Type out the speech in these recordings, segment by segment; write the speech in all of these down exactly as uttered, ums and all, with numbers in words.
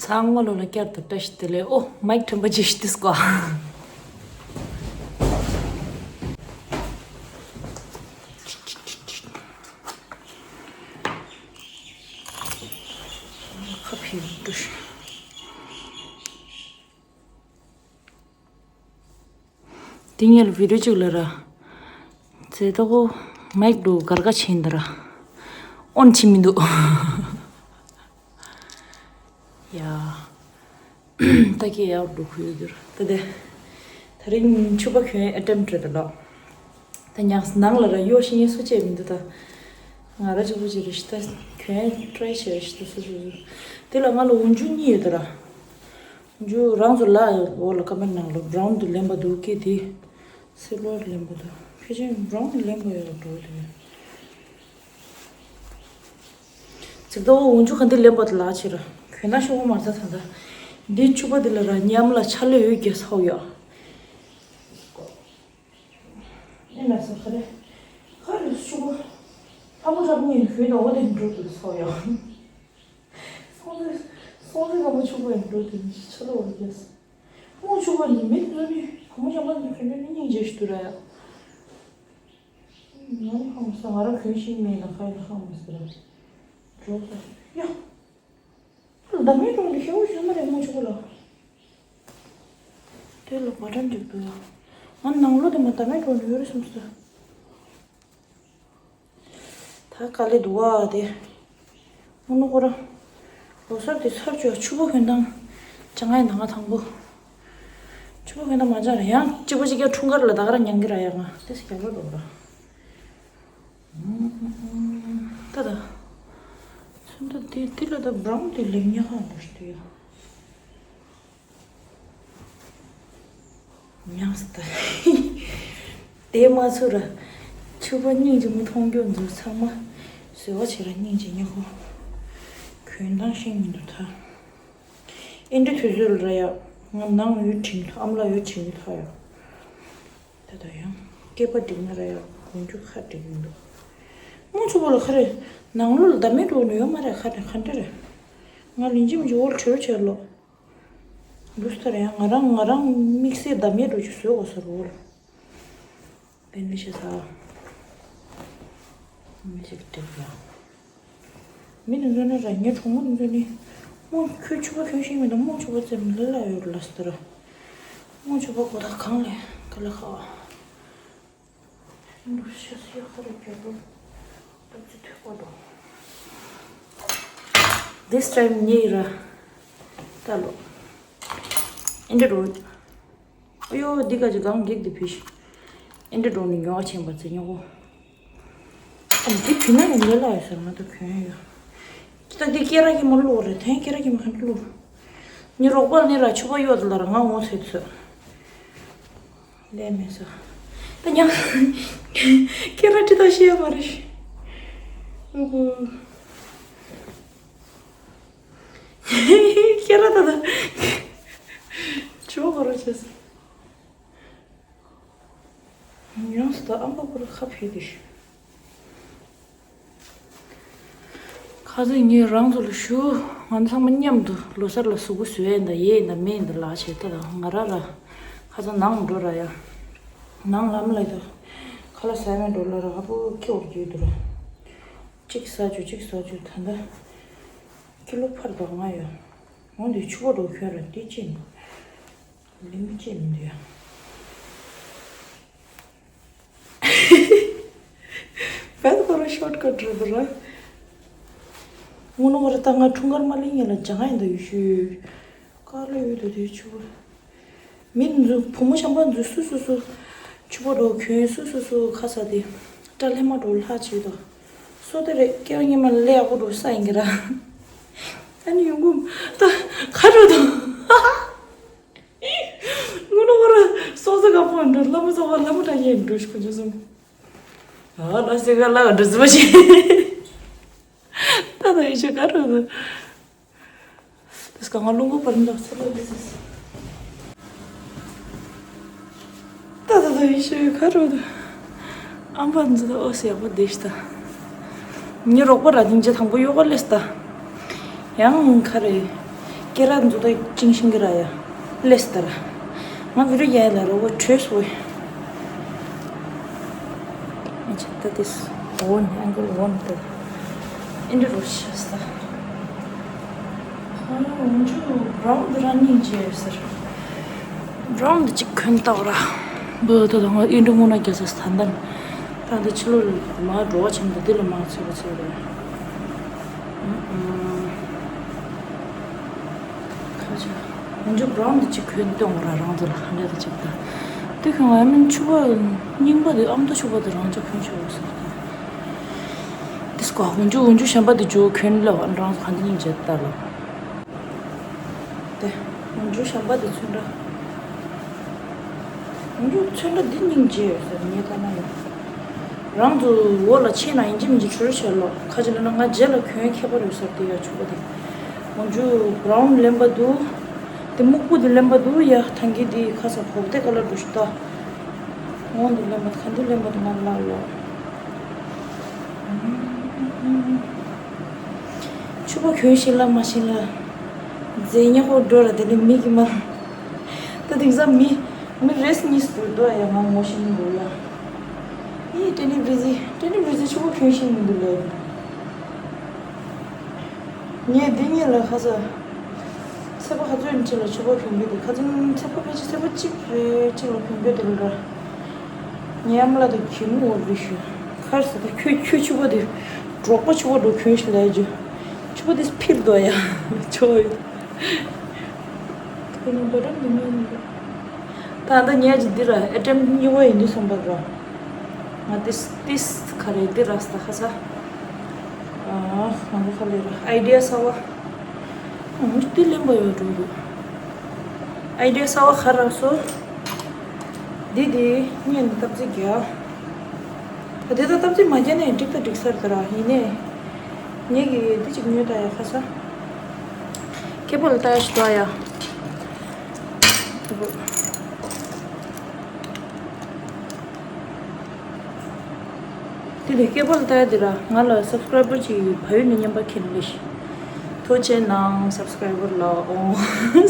ཚང་མ་ལོ་ལ་བསྐྱར་དུ་བཀྲ་ཤིས་བདེ་ལེགས། ཨོ། མའིག་དྲན་པ་ཅིག་ཤི་དུས་ཀོ། ཁ་ཕྱིར་འགྲོ་ཤི། དེ་ངས་ལ་བི་ཌིའོ་གཅིག་ལ་ར། ཚེ་ཏོ་གོ། མའིག་འགྲོ་གར་ག་ཕྱིན་འདི་ར། ཨོན་ཕྱིན་མི་འདུག་ཡ། ད་ཀྱེ་ཡག་འགྲོ་ཁུ་ཡོད་འདུག་ད་དེ། ད་རིང་ཕྱུ་པ་གྱོན་ཨེ་ཊེམ་ཊི་རེད་ལོ། ད་ཉག་ནང་ལ་ར་གཡོ་ཤི་ངས་སུ་བྱས་མི་འདུག་ད། ང་ར་གཅིག་པུ་ཅིག་རེད་ཤི། ད་གྱོན་ཊི་རའི་བྱས་རེད་ཤི། ད་སུ་སུ་སུ། དེ་ལ་ང་ལ་འོན་ཆུ་གཉིས་ཡོད་ད་ར། འཇུ་རང་ཚོ་ལ་འོ་ལ་ཀ་མེན་ནང་ལ་བྷ་རའུན་དུ་ལེན་པ་འདུག་ཀི་དེ། སིལ་བར་ལེན་པ་འདུག་ཕལ་ཆེར་བྷ་རའུན་དུ་ལེན་པ་ཡོད་འགྲོ་དེ། ཚིག་ཏོ་འོ་འཇུ་ག་འདི་ལེན་པ་དུ་ལག་ཕྱིར་གྱོན་ན་ཤོག་གོ་མ་ཚ་ཚ་ད། འདི་ཕྱུ་པ་འདི་ལ་ར་ཉམས་ལ་ཆ་ལེ་ཡོད་རྒྱ་ཚ་བོ་ཡ། ཨེ་ན་ས་ཁ་རེ། ཁ་རེ་ཤུ་གུ། ལྷ་མོ་ལྷ་མོ་ཡིན་ཁྱོད་དང་འོ་དེ་འགྲོ་དུ་ཚོགས་ཡོད། སོང་ཚེ། སོང་ཚེ་ལྷ་མོ་ཆུ་གུ་ཡིན་འགྲོ་དུ་ཆ་ལོ་བ་རྒྱས། ལྷ་མོ་ཆུ་གུ་ནི་མི་འགྲོ་ནི་བུ་མོ་ཞང་པ་འདི་ཁྱོད་འདྲ་ནི་སྙིང་རྗེ་ཞིག་འདུག་ར་ཡ། ང་ནི་ཧང་སང་ང་རང་གོན་ཤེས་མེད་ན་ཁ་ཡིན་ན་ཧང་མ་ཟེར་ར། འགྲོ་ས་ཡ། ད་མེད་འགྲོ་ནི་ཤེའུ་ཞིག་མ་རེད་མོ་ཆུ་གུ་ལ། དེ་ལ་བ་ཏྲ་འགྲིག་འདུག་ཡ། ང་ནང་ལོ་དེ་མ་ད་མེད་འགྲོ་ནི་ཡོད་རེད་བསམ་སོང་། ད་དཀའ་ལས་འདུག་བ་དེ། དངོས་གནས་ཁོ་རང་། ལོ་གསར་དེ་ཚར་ཅོག་ཕྱུ་པ་གྱོན་སྟངས། ཅང་ཨེ་ནང་ང་དང་པོ། ཕྱུ་པ་གྱོན་སྟངས་མ་ཅང་རེད་ཡང་གཅིག་པ་གཅིག་རྐྱང་འཁྲུངས་སྐར་ལ་ད་ག་རང་མྱང་གི་ར་ཡ་ང་དེ་སི་རྒྱབ་ལ་འགྲོ་ར། ད་ད། ཚོན་མདོག་དེ་དེ་ལ་ད་བྷ་རའུན་དེ་ལེགས་ཉག་ཧ་འདུག་ཤི་དེ་ཡ། ཉམས་སུ་ད། དེ་མ་ཚོར་ར། ཕྱུ་པ་སྙིང་རྗེ་མོ་མཐོང་རྒྱུ་འཛུལ་ཚང་མ། བཟོས་པ་བྱས་ར་སྙིང་རྗེ་ཉེ་ཁོ། གྱོན་སྟངས་ཤེས་མི་འདུག་ད། ཨེ་འདྲ་དུས་ཚོད་ལ་ར་ཡ། ང་ནང་ཡོད་དྲན་གི་ཨ་མ་ལགས་ཡོད་དྲན་གི་ད་ཡ། ད་ད་ཡང་སྐེད་པ་འགྲིག་ན་ར་ཡ་གོན་རྒྱུ་ཁ་འགྲིག་མི་འདུག་མོ་ཚོ་བོ་ལ་ཁ་རེ། ནང་ལོགས་ལ་ད་མེད་འགྲོ་ནི་ཡོད་མ་རེད་ཁ་རེ་ག་འདྲ་རེད། ང་ལིན་ཅི་མི་ཅི་འོར་ཁྲེར་བྱས་ལོ། འདུག་སྟེ་ར་ཡང་ང་རང་ང་རང་དམིགས་བསལ་ད་མེད་འགྲོ་ཅིག་བཟོས་དགོས་ས་རེད་འོ། བེན་ལི་ཤ་ཚ། མི་ཞིག་སྒྲིག་ཡ། མི་འདི་ཚོ་ནི་ར་ངའི་གྲོགས་མོ་འདི་ཚོ་ནི། རྨོ་ཁྱོད་ཕྱུ་པ་གྱོན་ཤེས་མེད་ན་རྨོ་ཕྱུ་པ་ཙམ་ལས་སླ་ཡོད་ལ་ཟེར། རྨོ་ཕྱུ་པ་གོ་ཐག་གང་ལས་ག་ལ་ཁ་བ། འདུག་ཤ་ཚ་ཡག་ས་རེད་རྒྱལ་པོ། སྟབས་ཚེ་ཐོས་པ་འགྲོ། This time ངའི་ར། ད་ལོ། ཨེ་འདྲ་འགྲོ། ཨ་ཡོ་འདི་ག་ཅི་གང་འགྲིག་འདི་ཕི་ཤི། ཨེ་འདྲ་འགྲོ་ནི་ཉོ་བ་ཆེན་པ་ཚེ་ཉོ་གོ། ཨ་འདི་ཕི་ན་ནི་ལས་ལ་ཡོད་ཟེར་ང་ད་གྱོན་ཡོད། ད་འདི་སྐེ་རགས་ཀྱི་མ་བླུགས་རེད་དེང་སྐེ་རགས་ཀྱི་མ་ག་འདྲ་བླུགས། ནི་རོགས་པ་ནི་ར་ཕྱུ་པ་གཡོག་དེ་ལ་ར་ང་ངོ་ཚོད་ཚོད། ལས་མེད་ས། ད་ཉག་སྐེ་རགས་ཁྲི་ད་ཤེས་ཡ་མ་རེད། ཨུ་གུ། ཁྱེད་རང་ད་ད། ཇོ་ག་རོ་བྱས། ཡོངས་སུ་ད་ཨམ་པ་པུ་ར་ཁ་ཕྱེ་དེ། ཁ་སང་ངས་རང་ཚོ་ལ་ཞུ། ང་ཚང་མ་མཉམ་དུ་ལོ་གསར་ལ་གཟུགས་པོ་བཟོས་ཡིན་ད་ཡེ་ཡིན་ད་མེད་ཡིན་ད་ལག་བྱས་ད་ད་ང་ར་ར། ཁ་སང་ནང་འགྲོ་ར་ཡ། ནང་ལམ་ལ་ཡི་ད། ཁ་ལག་ཟ་མེད་འགྲོ་ལ་ར་ཧ་པོ་ཁེ་འོར་རྒྱུ་དུ་ར། གཅིག་ཟ་བཅུག་གཅིག་ཟ་བཅུག་ད་ད། ཀི་ལོ་ཕར་དང་ང་ཡོད། འོན་ཏེ་ཕྱུ་པ་འགྲོ་ཁྱོད་ར་འདི་ཅི་ནི། ལི་མི་ཅི་མི་འདུག་ཡ། བད་ཁོ་ར་ཤོར་ཀ་འགྲོ་དུ་ར། ངོ་ནོ་ཁོ་ར་ད་ང་འཁྲུངས་སྐར་མ་ལེན་ཡ་ལ་ཇ་ང་ཡིན་ད་ཡུ་ཤུ། ཀ་ལོ་ཡོད་དུ་དེ་ཕྱུ་པ། མི་འཛུ་བུ་མོ་ཞང་པ་འཛུ་སུ་སུ་སུ། ཕྱུ་པ་འགྲོ་གྱོན་སུ་སུ་སུ་ཁ་ས་དེ། སྐྲ་ལྷས་མ་འགྲོ་ལྷག་བྱེད་དོ། སོ་དེ་རེད་སྐྱེ་བ་སྔོན་མ་ལས་ཡག་པོ་འགྲོ་ས་ཡིན་གྱི་ར། ཨ་ནི་ཡོང་གུམ་ད་ཁ་འགྲོ་དང་། ངུ་ནོ་བ་ར་སོ་ས་ག་པོ་འགྲོ་ལྷ་མོ་ཚོ་བ་ལྷ་མོ་དྲ་ཡེ་འགྲོ་ཤི་ཁོ་ཚོ་སོང་། ཨ་ལ་སེ་ག་ལ་ག་འགྲོ་ཟི་བ་ཤི། ད་ད་ཡི་ཤི་ཁ་འགྲོ་དང་། དེ་སྐ་ང་རླུང་པོ་བར་འདྲ་ཚེ་ལོ་དེ་ཟེར། ད་ད་ད་ཡི་ཤོད་ཁ་རོ་ད། ཨམ་པ་འཛི་ད་ཨོ་སི་ཡག་པོ་བསྡད་ཤི་ད། ངའི་རོགས་པ་ར་དིང་རྗེ་དང་པོ་ཡོ་ག་ལས་ད། ཡང་ཁ་རེ། སྐེ་རགས་འཛུགས་ད་ཅིང་ཤིང་གི་ར་ཡ། ལེས་ད་ར། ང་བི་རུ་ཡ་ལ་ར་བ་བྲོས་སོ། ཨ་ཅེ་ད་དེས། འོན་ཨང་ཀལ་འོན་ད། ཨིན་དྲི་རོ་ཤ་ས། ཨ་འོན་ཅུ་བྲའུན་འདི་ར་སྙིང་རྗེ་ཟེར། བྲའུན་འདི་ཅིག་གོན་ལྟ་བ་ར། བུ་ད་ད་ང་ཨིན་དྲི་ངོ་ན་རྒྱ་ས་ད་ད། ད་ད་ཕྱི་ལོ་ལ་མ་འགྲོ་བ་ཆེན་པོ་འདི་ལ་མ་ཚོད་པ་ཚོད་ར། ཁ་ཆ། འོན་ཅུ་བྲའུན་འདི་ཅིག་གོན་སྟོན་ར་རང་ཚོ་ལ་ཧ་འདྲ་ད་ཅིག་ད། དེ་གོན་ཨ་མིན་ཕྱུ་པ་རྙིང་པ་དེ་ཨ་མདོ་ཕྱུ་པ་དེ་རང་ཅག་གོན་ཆོག་ཟེར་ད། དེ་སྐོ་འོན་ཅུ་འོན་ཅུ་གཞན་པ་དེ་ཇོ་གོན་ལ་རང་ཚོ་ག་འདི་སྙིང་རྗེ་ད་ལ། དེ། འོན་ཅུ་གཞན་པ་དེ་ཚོན་འདྲ། འོན་ཅུ་ཚོན་འདྲ་འདི་སྙིང་རྗེ་ཡོད་ཟེར་ངས་ལྟ་ན་ཡང་། རང་ཚོ་འོག་ལ་ཕྱིན་ན་ཡིན་གཅིག་མིན་གཅིག་བྲོས་བྱས་ལོ་ཁ་ཅིག་ལ་ན་ང་རྗེས་ལ་གྱོན་ཁྱད་པར་ཡོད་ཟེར་དེ་ཡ་ཕྱུ་པ་དེ། འོན་ཅུ་བྲའུན་ལེན་པ་འདུག་དེ་སྨུག་པོ་དེ་ལེན་པ་འདུག་ཡ་ཐང་གི་དེ་ཁ་ས་གོག་དེ་ཀ་ལ་འགྲོ་ཤི་ད། འོང་དེ་ལེན་པ་ག་འདི་ལེན་པ་དེ་ང་ལ་ལོ། ཕྱུ་པ་གྱོན་ཤིང་ལ་མ་ཤིང་ལ། རྫས་ཉེ་ཧོ་འགྲོ་ར་དེ་ནི་མི་གི་མ། ད་དེང་སང་མི། མི་རེས་གཉིས་སུ་འདུག་ཡ་ང་ངོ་ཤེས་མི་འདུག་ཡ། ཡི་ཏྲེ་ནི་བི་ཟི་ཏྲེ་ནི་བི་ཟི་ཕྱུ་པ་གྱོན་ཤིང་མི་འདུག་ལེ། ངས་འདི་གཉིས་ལ་ཁ་ས། ཚེས་པ་ཁ་ཚོད་ཅིག་ལ་ཕྱུ་པ་གྱོན་གྱི་འདུག་ཁ་ཚོད་ཚེས་པ་ཕལ་ཆེར་ཚེས་པ་གཅིག་རེ་གཅིག་ལ་གྱོན་གྱི་འདུག་ལ། ཉམས་ལ་དུ་གྱིམ་འོར་རི་ཤུ། ཁར་ས་ད་ཁྱོད་ཁྱོད་ཕྱུ་པ་དེ། འབྲོག་པ་ཕྱུ་པ་འགྲོ་གྱོན་ཤི་ལས་རྒྱུ། ཕྱུ་པ་དེ་ཕིར་དོ་ཡ། ཆོ་ཡོད། ཁོ་ནི་འབའ་རམ་དུ་མི་ཡོང་གི། ད་ལྟ་ཉལ་གྱི་འདི་ར་ཨེ་ཊེམ་གཉིས་པ་ཡིན་དུས་བསམ་པར་ར། ང་ཏིས་ཏིས་ག་རེ་འདི་ར་སྟ་ཁ་ས། ཨ་ང་ཚོ་ཁ་ལས་ར་ཨའི་ཌི་ཡ་གསར་བ། འུར་ཏི་ལེན་པ་ཡོད་འགྲོ་འདུག་ཨའི་ཌི་ཡ་གསར་བ་ག་ར་སོ། འདི་འདི་ངས་འདི་སྟབས་ཚིག་རྒྱག་ད་དེ་ད་སྟབས་ཚིག་མ་རྒྱག་ནས་འགྲིག་ད་འགྲིག་སར་ད་ར་ཡིན་ནས། ངས་ཀྱི་འདི་ཅིག་ཉོས་ད་ཡ་ཁ་ས། ཁེ་པོ་ལ་ལྟ་ཡ་ཞིག་འདུག་ཡ། དེ་ལས་སྐད་པར་ལྟ་ཡ་དེ་ར་ང་ལ་སབ་སི་ཀ་རའི་བར་ཅིག་ཡོད་བ་ཡོད་ནས་མཉམ་པ་ཁྱེར་ལེ་ཤི། ཐུགས་རྗེ་གནང་སབ་སི་ཀ་རའི་བར་ལ་ཨོ་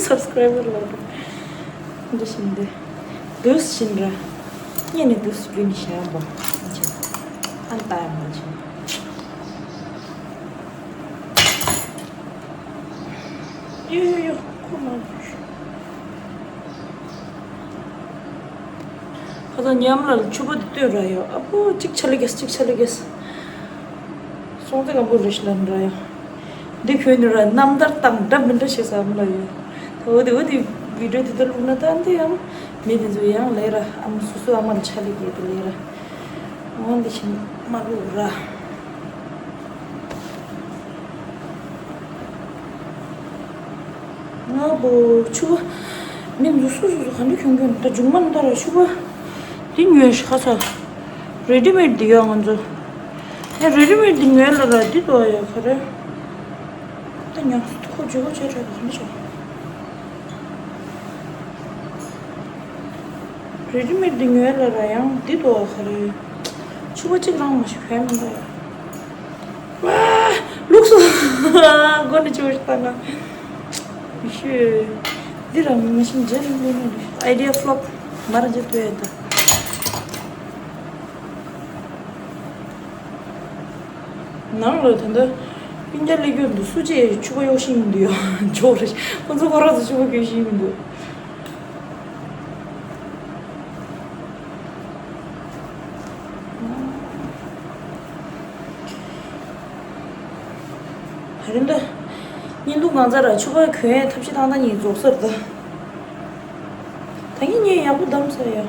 སབ་སི་ཀ་རའི་བར་ལ་འདི་བཞིན་དེ་དུས་བཞིན་ར་ཉེ་ནས་དུས་རྒྱུན་ནས་བཤད་པ་ཨ་ལྟ་ཡ་མ་བྱུང་། ཡོ་ཡོ་ཡོ་ཁོ་མ་བྱུང་། ཁ་སང་ཉམས་ལ་ཕྱུ་པ་དེ་ལྟོས་ར་ཡོ། ཨ་པོ་གཅིག་ཆ་ལི་གེས་གཅིག་ཆ་ལི་གེས། སོང་ཙེ་གང་པོ་རེ་ཤི་ལན་ར་ཡོ། འདི་ཁྱོད་ནི་ར་རྣམ་ཐར་དང་འདྲ་མི་འདྲ་ཞིག་བསམ་ལ་ཡོ། ད་འོ་དེ་འོ་དེ་བི་ཌིའོ་དེ་ལྟ་བླུག་ན་ད་འདི་ཡང་མི་དེ་ཚོ་ཡང་ལས་ར་ཨམ་སོ་སོ་ཨ་མ་ལ་ཆ་ལི་གེ་དེ་ལས་ར། འོ་འདི་ཕྱིན་མ་བླུག་ར། ང་བོ་ཕྱུ་པ། མི་འདུག་སུ་སུ་སུ་ག་འདྲ་ཁྱོད་ཁྱོད་ད་མཇུག་མ་འདི་ལྟར་ཕྱུ་པ། འདི་ཉོས་ཤག་ས། རེ་ཌི་མེད་འདི་ཡོད་ང་ཚོ། ཨེ་རེ་ཌི་མེད་འདི་ཉོས་ལ་ར་འདི་དོ་ཡོད་ག་རེ། ད་ཉམས་སུ་ཁོ་ཇོ་བོ་ཇོ་བོ་ཇོ་བོ་ག་འདྲ་ཆགས། རེ་ཌི་མེད་འདི་ཉོས་ལ་ར་ཡང་འདི་དོ་ག་རེ། ཕྱུ་པ་གཅིག་རང་མ་ཤི་ཕན་མི་འདུག་ཡ། ལུགས་སུ་མགོ་ནས་བཅོས་ཤིག་བཏང་ང་། ཤུ། འདི་རང་མི་ཤིང་རྗེས་ལ་ལོས་ནས་རེད། ཨའི་ཌི་ཡ་ཕློབ། མར་རྗེས་ལྟོས་ཡ་ད། ནང་ལ་ད་ལྟ་སྤུན་ཀྱག་སླེབས་རྒྱུ་འདུག་སུ་གཅིག་ཕྱུ་པ་གཡོག་ཤིང་ཡིན་འདུག་ཡ། ཇོག་རེད། ཁོ་ཚོ་ཁོ་རང་ཚོ་ཕྱུ་པ་གྱོན་ཤིང་མི་འདུག་ད་རིང་ད། བརྙན་ཐུང་གང་ཚར་ར་ཕྱུ་པ་གྱོན་ཡས་ཐབས་ཤེས་བཏང་ད་ཉིན་རྫོགས་སར་ད། ད་ངས་ངས་ཡག་པོ་བདམས་ཚར་ཡ།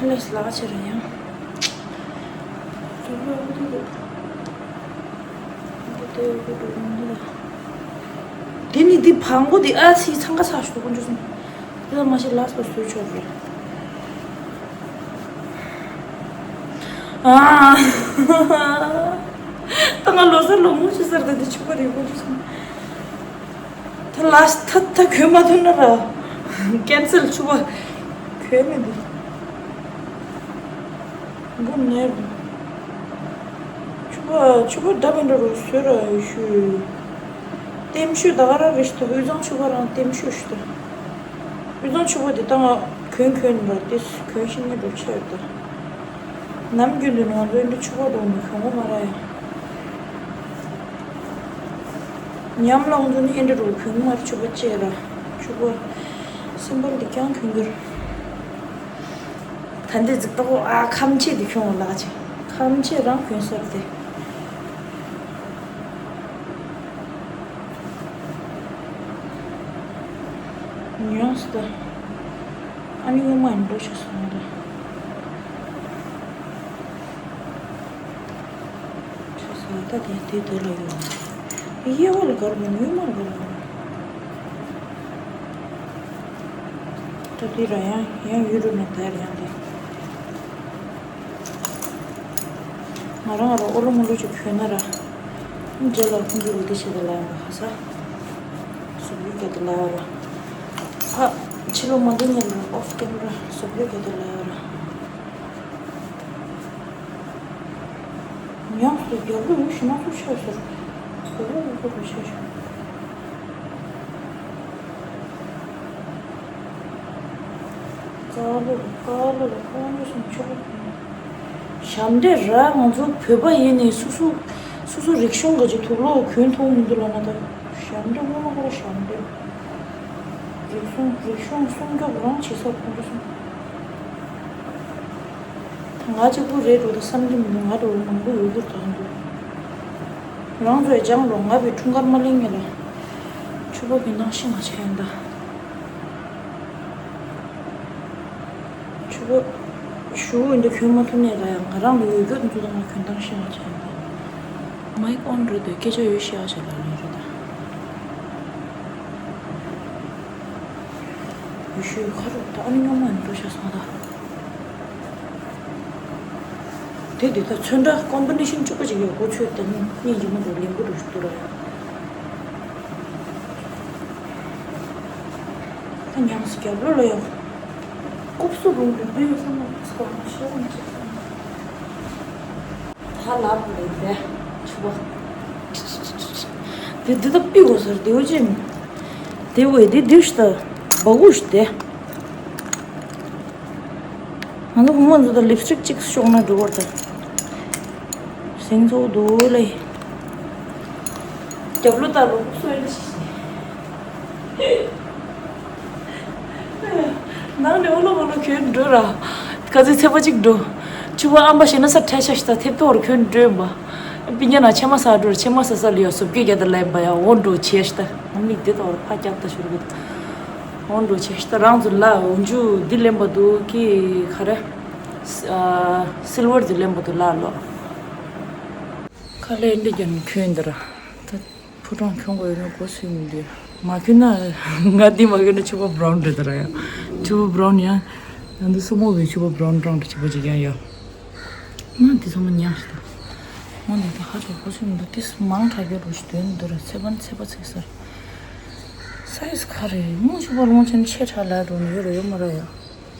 ཐ་ལེས་ལག་ཆེ་ར་ཡང་། དེ་ནི་འདི་བང་གོ་འདི་ཨ་ཚི་འཚང་ཁ་ཚ་ཞུ་ཀུན་ཅུ་སོང་། འདི་ལ་མ་ཤི་ལགས་པ་བཟོས་ཆོག་རེད། ཨ། ད་ང་ལོ་སར་ལོ་མུ་ཆུ་སར་ད་འདི་ཕྱུ་པ་རེད་ཀུན་ཅུ་སོང་། ད་ལ་ད་ད་གོན་མ་ཐུབ་ན་ར། ཀན་སེལ་ཕྱུ་པ། གོན་མི་འདུག་འབུ་ནས། ཕྱུ་པ་ཕྱུ་པ་འདྲ་མི་འདྲ་རུ་བཟོས་ར་ཡོད་ཤུ། ལྟེམ་ཤུ་ད་ག་ར་རེ་ཤི་ད་དབུས་གཙང་ཕྱུ་པ་རང་ལྟེམ་ཤུ་ཤུ་ད། དབུས་གཙང་ཕྱུ་པ་དེ་ད་ང་གོན་གོན་ར་དེ་གོན་ཤི་ངེས་འགྲོ་ཆ་ཡོད་ད། ནམ་རྒྱུན་དུ་ང་ཚོ་འདི་ཕྱུ་པ་འགྲོ་ནི་གོན་གོ་མ་ར་ཡ། ཉམས་ལ་ང་ཚོ་ནི་ཨེ་འདྲ་རུ་གོན་མར་ཕྱུ་པ་བཅས་ར། ཕྱུ་པ་སིམ་པལ་འདི་རྐྱང་གོན་གྱུར། ད་འདི་ཙིག་ཏོ་ཨ་ཁམ་ཆེ་འདི་གྱོང་ལག་ཆེ། ཁམ་ཆེ་རང་གོན་སར་དེ། ཉོས་ད། ཨ་ནི་ངོ་མ་ཡིན་འགྲོ་ཆ་སོང་ད། ཆ་ས་ད་དེ་དེ་དེ་ལ་ཡོད། དེ་གཡས་པ་ལ་གར་མི་ཉུང་མ་ལ་གར་མི། ད་དེ་ར་ཡང་ཡང་ཡུ་རུ་ནས་དར་ཡང་དེ། ང་རང་ང་རང་ཨོ་ལོ་མོ་ལོ་ཅིག་གྱོན་ན་ར། རྗེས་ལ་ཁོང་ཚོ་ལ་དེ་བྱེད་དུ་ལ་ཡང་ཁ་ས། སོབ་ཡུ་ག་དུ་ལ་ཡང་ར། ཕ། ཕྱི་ལོ་མ་འདི་ཉིན་ལ་ཨོ་ཕ་སྟོན་ར་སོབ་ཡུ་ག་དུ་ལ་ཡང་ར། ཉམས་སུ་རྒྱབ་ལོགས་ཡོད་ཤི་ན་ཚུར་ཆགས་ཟེར། གོ་བོ་གོ་བོ་གོ་ཆགས་ཤོག་རྩ་ལོ་རྐ་ལོ་ལ་ཁོང་ཉོ་སོང་ཆོག་ཞབས་འདྲེ་ར་ང་ཚོ་བོད་པ་ཡིན་ནས་སོ་སོ་སོ་སོ་རིག་གཞུང་གི་ཅིག་དུག་ལོག་གོན་མཐོང་མི་འདུག་ལ་ན་ད་ཞབས་འདྲེ་དངོས་མ་ཁོ་ར་ཞབས་འདྲེ། རིག་གཞུང་རིག་གཞུང་སྲུང་སྐྱོབ་རང་བྱེད་ས་ཁོང་ཁྲོ་སོང་། ད་ང་གཅིག་པུ་རེད་འགྲོ་ད་བསམ་གྱི་མི་འདུག་ང་འགྲོ་མང་པོ་ཡོད་རྒྱུ་དང་འདུག་རང་ཚོའི་ལྗང་ལོ་ང་བའི་འཁྲུངས་སྐར་མ་གླེང་ངེས་ལ། ཕྱུ་པ་གི་ནང་ཤི་ང་ཆེན་ད། ཕྱུ་པ། ཞུ་འདི་གྱོན་མ་ཐུབ་ནས་ད་ཡང་ང་རང་ལ་ཡོད་རྒྱུ་འདུག་ད་ང་གྱོན་སྟངས་ཤི་ང་ཆེན་ད། མའིག་ཨོན་རེད་དེ་སྐད་ཆ་ཡོད་ཤི་ཨ་ཆེ་ལ་ལ་རེད་ད། ཡུལ་ཤུལ་ཁ་རུ་ད་ཨ་ནི་སྔོན་མ་ནས་འགྲོ་ཤག་སོང་ད། དེ་དེ་ད་ཚོན་ཁྲ་ཀོམ་པི་ནེ་ཤན་གཅིག་པ་ཅིག་ཡོད་གོ་ཚོད་ད་ནི་སྙིང་རྗེ་མོ་འགྲོ་ལེན་པོ་འགྲོ་ཞིག་ཏུ་ར་ཡ། ད་ཉམས་སུ་རྒྱབ་ལོ་ལ་ཡོང་། ཀུབ་སུ་རུང་རུང་ཨེ་ཡོད་བསམ་མ་ཚོ་ཤེས་བ་མ་ཤེས་བ། ད་ལབ་རེད་པས་ཕྱུ་པ། དེ་འདི་ད་པི་གོ་ཟེར་དེའུ་ཅིམ། དེ་བས་དེ་དུས་ཤི་ད་སྦ་གུ་ཤི་དེ། ང་ཚོ་བུ་མོ་ཚོ་ད་ལིབ་སི་ཊིག་གཅིག་ཤོག་ན་འགྲོ་བར་ད། སེང་ཚོགས་འདུག་ལེ། རྒྱབ་ལོ་ལྟ་རོགས་སོ་ཡིན་ཞིག་ནང་ནས་ཨོ་ལོ་མོ་ལོ་གྱོན་འགྲོ་ར། ཁ་ཚིག་ཚད་པ་གཅིག་འགྲོ། ཕྱུ་པ་ཨམ་པ་ཞེ་ན་ས་ཁྲལ་ཤ་ཤི་ད་ཐེབས་ཏོག་ར་གྱོན་འགྲོ་ཡིན་པ། པི་ཉ་ན་ཆེ་མ་ས་འགྲོ་ར་ཆེ་མ་ས་ས་ལ་ཡ་སོབ་ཀྱི་རྒྱ་ད་ལ་ཡིན་པ་ཡ་འོ་འགྲོ་ཆེ་ཤི་ད། ང་མིག་དེ་ཏོག་ར་ཕ་རྒྱབ་ད་ཤུར་གི་ད། འོ་འགྲོ་ཆེ་ཤི་ད་རང་ཚོ་ལ་འོ་འཇུ་འདི་ལེན་པ་འདུག་གི་ཁ་ར། སིལ་བར་འདི་ལེན་པ་འདུག་ལ་ལོ། ཁ་ལས་འདི་རྒྱ་ནི་གྱོན་འདི་ར། ད། ཕོ་བྲང་ཁྱོང་དགོས་ཡོད་ན་གོ་སྲིད་མི་འདུག་མ་ཁྱོད་ན། ང་འདི་མ་ཁྱོད་ན་ཕྱུ་པ་བྷ་རའུན་རེད་ད་ར་ཡ། ཕྱུ་པ་བྷ་རའུན་ཡ། ང་འདི་སྲུ་མོ་བའི་ཕྱུ་པ་བྷ་རའུན་རང་རེད་ཕྱུ་པ་ཅིག་ཡང་ཡ། ང་འདི་ཚང་མ་ཉག་ཤི་ད། ང་འདི་ད་ཧ་ཅང་གོ་སྲིད་མི་འདུག་ཏིས་མང་དྲགས་རྒྱུ་རུ་ཞིག་དོན་འདི་ར་ཚེ་བན་ཚེ་པ་ཚིག་ཟེར། སའི་ཛི་ག་རེ་མོ་ཕྱུ་པ་ལོང་ཆེན་ཆེ་ཕྲ་ལ་རུ་ནི་ཡོད་ར་ཡོད་མ་ར་ཡ།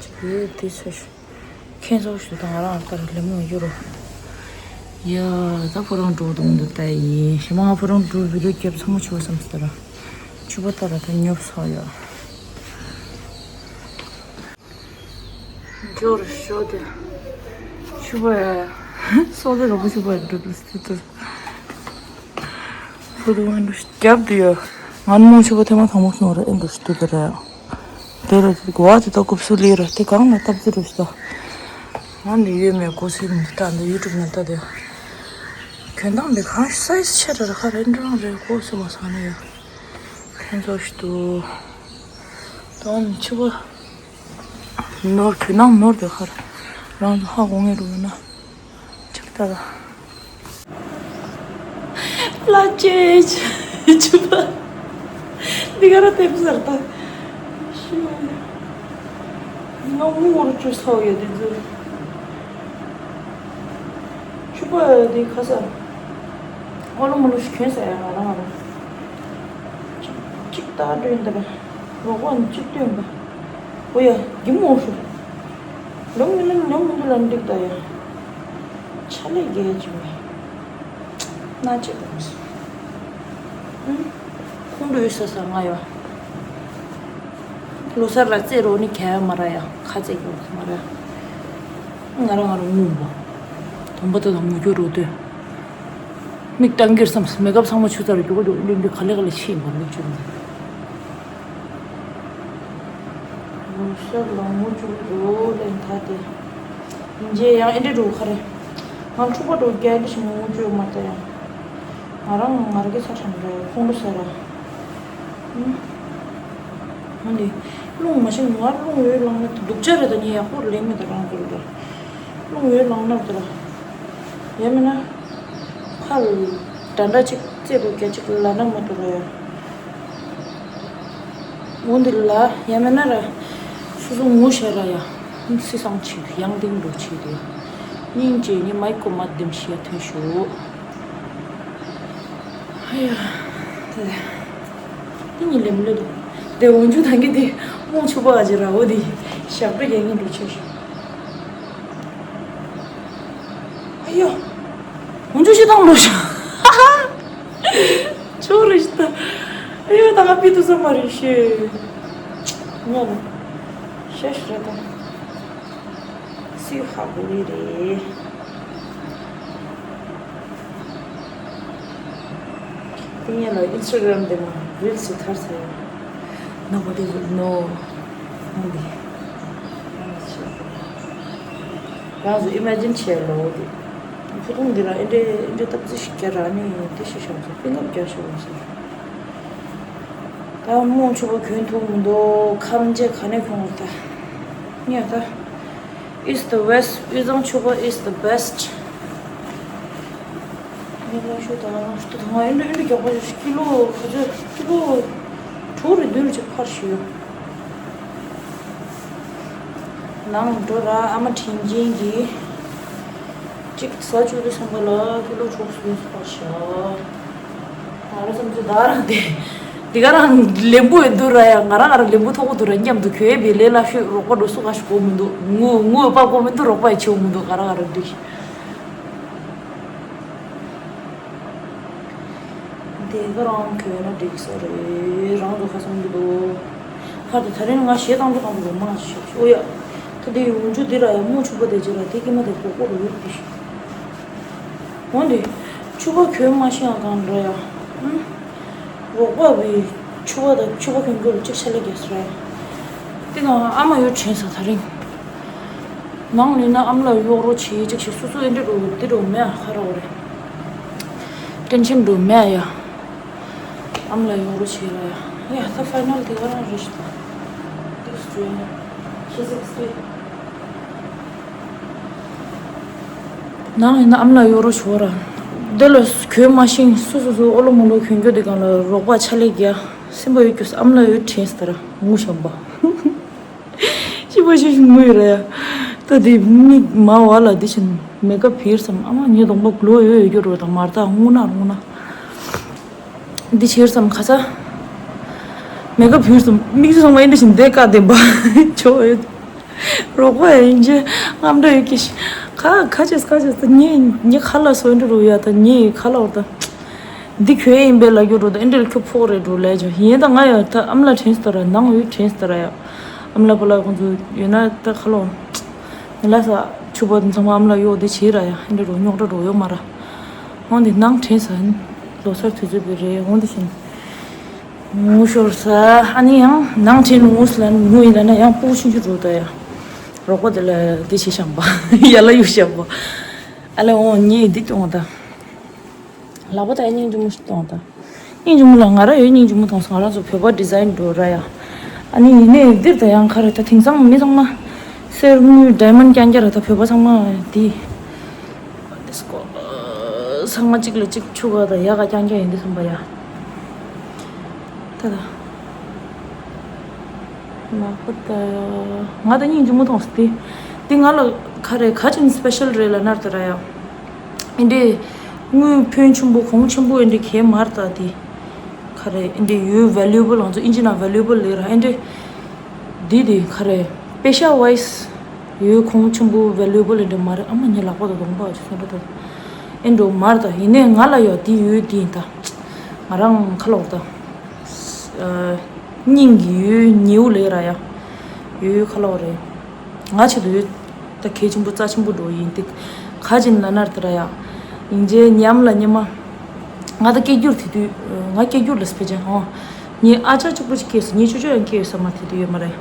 ཅིག་ཡོད་དེ་ཚོད་ཤི། ཁྱེད་ཚོ་ཞུ་དང་ང་རང་ལྟར་ལེ་མོ་ཡོད་རོ། ཡ། ད་ཕོ་རང་འགྲོ་དང་འདི་ལྟ་ཡིན་ཞེ་མ་ང་ཕོ་རང་འགྲོ་བི་ལོ་རྒྱབ་ཚང་མ་ཆུ་བ་བསམ་སྟེ་ར། ཆུ་བ་ལྟ་ར་ད་ཉོབ་སོ་ཡ། འབྱོར་ཤོ་དེ། ཆུ་བ་ཡ། སོ་དེ་རོ་པོ་ཆུ་བ་འགྲོ་དུ་སྟེ་དུ། ཕོ་དུ་ང་འགྲོ་རྒྱབ་དུ་ཡ། ང་མོ་ཆུ་བ་ཐེངས་མ་ཚང་མ་སོང་ར་ཨེ་འགྲོ་ཤི་དུ་དེ་ར་ཡ། དེ་ལ་དེ་གོ་བ་དེ་ད་རྐུབ་སུ་ལས་ར་དེ་གང་ལ་སྟབས་བདེ་རུ་ཞིག་ད། ང་ནི་ཡོད་མེད་གོ་སྲིད་མི་འདུག་ད་འདི་ཡུ་ཊུབ་ནས་ལྟ་དེ། གྱོན་སྟངས་དེ་གང་སའི་ཛི་ཆེ་དྲགས་ར་ཁ་རེ་འདྲ་རང་རེ་གོ་སྲིད་མ་སོང་ནི་ཡ། ཁྱོད་ཚོ་ཞིག་ཏུ། དོན་ཆུ་བ། ནོར་གྱོན་སྟངས་ནོར་དེ་ཁར། རང་ཚོ་ཧ་གོ་ངེས་རུ་ཡོད་ན། ཅིག་ལྟ་ད། ལ་ཅེ་ཅེ་ཅུ་པ། འདི་ག་ར་ཐེབས་ཟེར་ད། ཤི་བ་ཡ། ང་དངུལ་བོར་བཅུ་ཚོགས་ཡོད་དེ་ཚོ། ཅུ་པ་འདི་ཁ་ས། ཨོ་ལོ་མོ་ལོ་ཞིག་གྱོན་ས་ཡ་ང་རང་ང་རང་། ཅིག་ཅིག་ལྟ་འདྲ་ཡིན་ད་པ། རོགས་པ་ནི་ཅིག་སྟོན་པ། ཨོ་ཡ་གི་མོ་ཤོ། ལོང་མི་ལོང་ལོང་མི་འདུག་ལ་འགྲིག་ད་ཡ། ཆ་ལས་རྒྱལ་གྱི་མེད། སྣ་ཆེ་དང་སོ། ཁོང་ཁྲོ་ཡོད་ས་ས་ང་ཡོད། ལོ་སར་ལ་རྩེད་རོགས་ནི་གལ་མ་ར་ཡ། ཁ་རྩེད་རྒྱུ་མ་ར། ང་རང་ང་རང་ངུ་བ། དམ་པ་ད་དང་ངུ་རྒྱུ་རོ་དོད། མིག་ཏང་གིར་བསམས། མེ་ཀབ་ཚང་མ་ཆུ་ཚར་རྒྱུ་གོ་འདུག་ལིང་གི་ག་ལེ་ག་ལེ་ཕྱིན་པ་མིག་ཆུ་འདི། ལོ་སར་ལ་ངུ་བཅུག་འགྲོ་ལེན་ཐ་དེ། ཡིན་རྗེས་ཡང་ཨེ་འདྲེ་འགྲོ་ཁ་རེ། ང་འཁྲུག་པ་འགྲོ་རྒྱ་འདི་ཞིག་ངུ་བཅུག་མ་ལྟ་ཡང་། ང་རང་ང་རང་གི་ས་ཁྲམ་རེད་ཁོང་ཁྲོ་ཟ་ར། ཨུམ། ང་འདི། རླུང་མ་ཤེས་ང་རླུང་ཡོད་ལངས་ན་སྡུག་ཅག་རེད་ད་ངས་ཡག་པོ་ལེན་མེད་ད་རང་ཚོ་རེད། རླུང་ཡོད་ལངས་ན་ད་ར། ཡང་མིན་ན། ཁ་ལ། འདྲ་འདྲ་ཅིག་རྩེད་རོགས་རྒྱ་ཅིག་ལ་ན་མ་ཐུབ་ར་ཡ། འོ་འདི་ལ་ཡང་མིན་ན་ར། སོ་སོ་ངུ་ཤ་ར་ཡ། སི་སང་ཆིག་ཡང་ཏིང་འགྲོ་ཆིག་དེ། སྙིང་རྗེ་ནི་མའི་ཀོ་མ་ལྡེམ་ཤི་ཡ་ཐོན་ཤོག་ཧ་ཡ། དེ་དེ་ཉིད་ལེམ་ལེ་དུ། དེ་འོན་ཆུ་ཐང་གི་དེ་རྨོངས་ཆུ་པ་ཨ་ཅེ་ར་འོ་དེ་ཞབས་བྲོ་རྒྱག་ངེས་འགྲོ་ཆེ་ཤོག་ཨ་ཡོ། འོན་ཆུ་ཤི་ཐང་འགྲོ་ཤོག་ཆོ་རེ་ཤི་ད། ཨ་ཡོ་ད་ང་པི་ཏུ་ས་མ་རེ་ཤི། ཉོ་ལ། ཤ་ཤི་རེ་ད། སུས་ཧ་གོ་གི་རེད། དེ་ཉིན་ལ་ཨིན་སི་ཊ་གྷ་རམ་དེ་མ་རིལ་སི་ཐར་ཚར་ཡོད། Nobody will know. ཧང་དེ། རང་ཚོ་ཨི་མེ་ཇིན་བྱས་ལོ་དེ། ཕུ་ཐུང་འདི་ལ་ཨེ་འདྲེ་ཨེ་འདྲེ་སྟབས་རྩིས་ཤིག་རྒྱ་ར་ནི་དེ་ཤི་ཤང་ཚོ་པིང་ཀབ་རྒྱ་ཤོ་བ་ཟེར། ད་རྨོངས་ཆུ་པ་གྱོན་ཐུབ་མི་འདུག་ཁམ་ཆེ་ག་ནས་གྱོན་དགོས་ད། ངས་ད། Is the West དབུས་གཙང་ཆུ་པ is the best. ངས་ལ་ཤོད་ད་ང་ཤོད་ད་ང་ཨེ་འདྲ་ཨེ་འདྲ་རྒྱག་པ་ཞིག་ཀི་ལོ་ག་ཚོད་ཀི་ལོ་དྲུག་རེ་བདུན་རེ་ཅིག་ཕར་ཞུས་ཡོད། ནང་འགྲོ་ར་ཨ་མ་དྲིན་ཅན་གྱིས། གཅིག་ཟ་བཅུག་དུས་ཙམ་པ་ལ་ཀི་ལོ་དྲུག་སུམ་ཅུ་ཕར་བཞག་ང་རང་བསམ་ཚུལ་ད་རང་དེ། འདི་ག་རང་ལེན་པོ་ཡོད་འདུག་ར་ཡ། ང་རང་ང་རང་ལེན་པོ་ཐོག་པོ་འདུག་ར། མཉམ་དུ་གྱོད་པའི་ལས་སླ་ཤོས་རོགས་པ་འགྲོ་སུ་ག་ཞིག་གོ་མི་འདུག་ངུ་ངུ་པ་གོ་མི་འདུག་རོགས་པ་ཡི་ཆེ་བོ་མི་འདུག་ང་རང་ང་རང་འདི། དེ་ག་རང་གྱོད་ན་འགྲིག་ས་རེད། རང་ཚོ་ཁ་སང་གི་འདུག་ཕར་དུ་ད་རིང་ང་ཞེ་སྡང་པོ་དང་པོ་རུ་མ་ཞིག་ཨོ་ཡ། ད་དེ་ཡོང་རྒྱུ་འདི་ར་ཡ་རྨོངས་ཆུ་པ་དེ་ཅི་ར་དེ་ཀི་མ་དེ་གོ་གོ་རུ་ཡོད་དེ། འོན་ཏེ། ཆུ་པ་གྱོད་མ་ཤེས་ཡ་གང་འདྲ་ཡ། ཨུམ། རོགས་པ་བི། ཆུ་པ་དང་ཆུ་པ་གྱོན་རྒྱུ་ལ་གཅིག་ཆ་ལས་རྒྱས་སོ་ར་ཡ། དེ་ག་ཨ་མ་ཡོད་དྲན་ས་ད་རིང་། ནང་ནས་ན་ཨམ་ལགས་གཡོག་རོགས་བྱེད་ཅིག་ཞིག་སོ་སོ་ཨེ་འདྲ་རུ་དེ་རུ་མེད་ཨ་ཁ་རོག་རེད། ཏེན་ཤན་རུ་མེད་ཨ་ཡ། ཨམ་ལགས་གཡོག་རོགས་བྱེད་ར་ཡ། ཡ་ད་ཕའི་ནལ་དེ་ག་རང་རེད་ཤི་ད། This doing three sixty. ནང་ཡིན་ན་ཨམ་ལགས་གཡོག་རོགས་བྱེད་ར། དེ་ལ་གྱོད་མ་ཤེས་སོ་སོ་སོ་ཨོ་ལོ་མོ་ལོ་གྱོན་རྒྱུ་དེ་གང་ལ་རོགས་པ་ཆ་ལས་རྒྱ། སེམས་པ་ཡོད་རྒྱུ་ཨམ་ལགས་ཡོད་དྲན་ས་ད་ར་ངུ་བཞམ་པ། ཤི་བ་ཤི་ཤི་ངུ་ཡོད་ར་ཡ། ད་དེ་མིག་མ་བ་ལ་དེ་བཞིན་མེ་ཀ་བིར་སམ་ཨ་མ་ངའི་གདོང་པ་གློ་ཡོད་ཡོད་རྒྱུ་རོ་དང་མར་ཐག་སྔུ་ན་སྔུ་ན། འདི་ཕྱིར་སམ་ཁ་ཚ། མེ་ཀ་བིར་སམ་མིག་ཆུ་ཚང་མ་ཨེ་འདྲ་བཞིན་བསྡད་ཀ་བསྡད་པ་ཆོ་ཡོད། རོགས་པ་ཡིན་གྱི་རྔམ་འདྲ་ཡོད་ཀྱི་ཤི། ཁ་ཁ་ཅེས་ཁ་ཅེས་ད་ངའི་ངའི་ཁ་ལ་སོ་ཨེ་འདྲ་རོ་ཡ་ད་ངའི་ཁ་ལ་འོར་ད། འདི་ཁྱོད་ཡིན་པས་ལ་རྒྱུ་འགྲོ་ད་ཨེ་འདྲ་ཁྱོད་ཕོག་རེད་འགྲོ་ལས་ཀྱང་ཡིན་ད་ང་ཡང་ད་ཨམ་ལ་དྲན་སྟ་ར་ནང་ཡོད་དྲན་སྟ་ར་ཡ། ཨམ་ལ་པ་ལ་ཁོང་ཚོ་ཡོད་ན་ད་ཁ་ལོ། ལ་ས་ཆུ་བ་དེ་ཚང་མ་ཨམ་ལ་གཡོག་དེ་བྱེད་ར་ཡ་ཨེ་འདྲ་འགྲོ་རྙོག་དྲ་འགྲོ་ཡོད་མ་ར། འོང་དེ་ནང་དྲན་ས་ཡིན། ལོ་སར་དུས་ཚོད་པའི་རེད་འོང་དེ་བཞིན། ངུ་ཤོར་ས་ཨ་ནི་ཡང་ནང་དྲན་ངུ་ས་ལ་ངུ་ཡིན་ལ་ན་ཡང་སྤུ་ཆུང་ཆུང་འགྲོ་ད་ཡ། རོགས་པ་དེ་ལ་དེ་བྱེད་བཞག་པ་ཡ་ལ་གཡུག་བཞག་པ། ཨ་ལ་འོང་ཉིད་འདི་གཏོང་ད། ལག་པ་དང་སྙིང་རྗེ་མོ་ཞིག་གཏོང་དང་། སྙིང་རྗེ་མོ་ལ་ང་རང་ཡོད་སྙིང་རྗེ་མོ་གཏོང་སོང་ང་རང་ཚོ་བོད་པ་ཌི་ཛའིན་འགྲོ་ར་ཡ། ཨ་ནི་ཡིན་ནའི་འདིར་ད་ཡང་ཁ་རེ་ད་དེང་སང་མི་ཚང་མ། གསེར་དངུལ་ཌའི་མོན་ཌ་རྐྱང་རྐྱང་ར་ད་བོད་པ་ཚང་མ་དེ། ཌི་སྐོ། ཚང་མ་གཅིག་ལ་གཅིག་ཆུ་ག་ད་ཡ་ག་རྐྱང་རྐྱང་ཡིན་འདི་བསམ་པ་ཡ། ད་ད། ལག་པ་ད། ང་ད་སྙིང་རྗེ་མོ་གཏོང་སོང་དེ། དེ་ང་ལ་ཁ་རེ་ག་ཅིན་སི་པེ་ཤལ་རེད་ལ་ནར་ད་ར་ཡ། ཨེ་འདྲས། དངུལ་ཕོན་ཆེན་པོ་གོང་ཆེན་པོ་ཨེ་འདྲས་གས་མར་ལྟ་དེ། ཁ་རེ་ཨེ་འདྲས་ཡོད་ཝེ་ལུ་ཨེ་བལ་ང་ཚོ་ཨིན་ཇི་ནང་ཝེ་ལུ་ཨེ་བལ་ལས་ར་ཨེ་འདྲས། དེ་དེ་ཁ་རེ་པེ་ཤ་ཝའི་སི། ཡོད་ཁོང་ཆེན་པོ་བེ་ལུ་བོ་ལེ་འདྲ་མ་རེད། ཨ་མ་ངའི་ལག་པ་དང་གདོང་པ་ཅིག་སེམས་པ་ད་ཨེ་འགྲོ་མར་ད་ཡིན་ནའི་ང་ལ་ཡོད་དེ་ཡོད་དེ་ཡིན་ད། ང་རང་ཁ་ལོག་ད། སྙིང་གི་ཡོད་ཉེའུ་ལེ་ར་ཡ། ཡོད་ཁ་ལོག་རེད། ང་ཆེད་དུ་ཡོད། ད་གལ་ཆེན་པོ་རྩ་ཆེན་པོ་འགྲོ་ཡིན་ཏིག་ཁ་ཅིག་ན་ན་ར་ད་ར་ཡ། ཡིན་རྗེས་ཉམས་ལ་ཉི་མ། ང་ད་སྐད་སྒྱུར་དེ་དུས་ང་སྐད་སྒྱུར་ལ་སྤེ་ཅན་ཧོ། ངའི་ཨ་ཅག་གཅིག་པོ་ཅིག་སྐྱེས་སོང་། ངའི་ཅོ་ཅོ་ཡང་སྐྱེས་ཡོད་ས་མ་དེ་དུས་ཡོད་མ་རེད།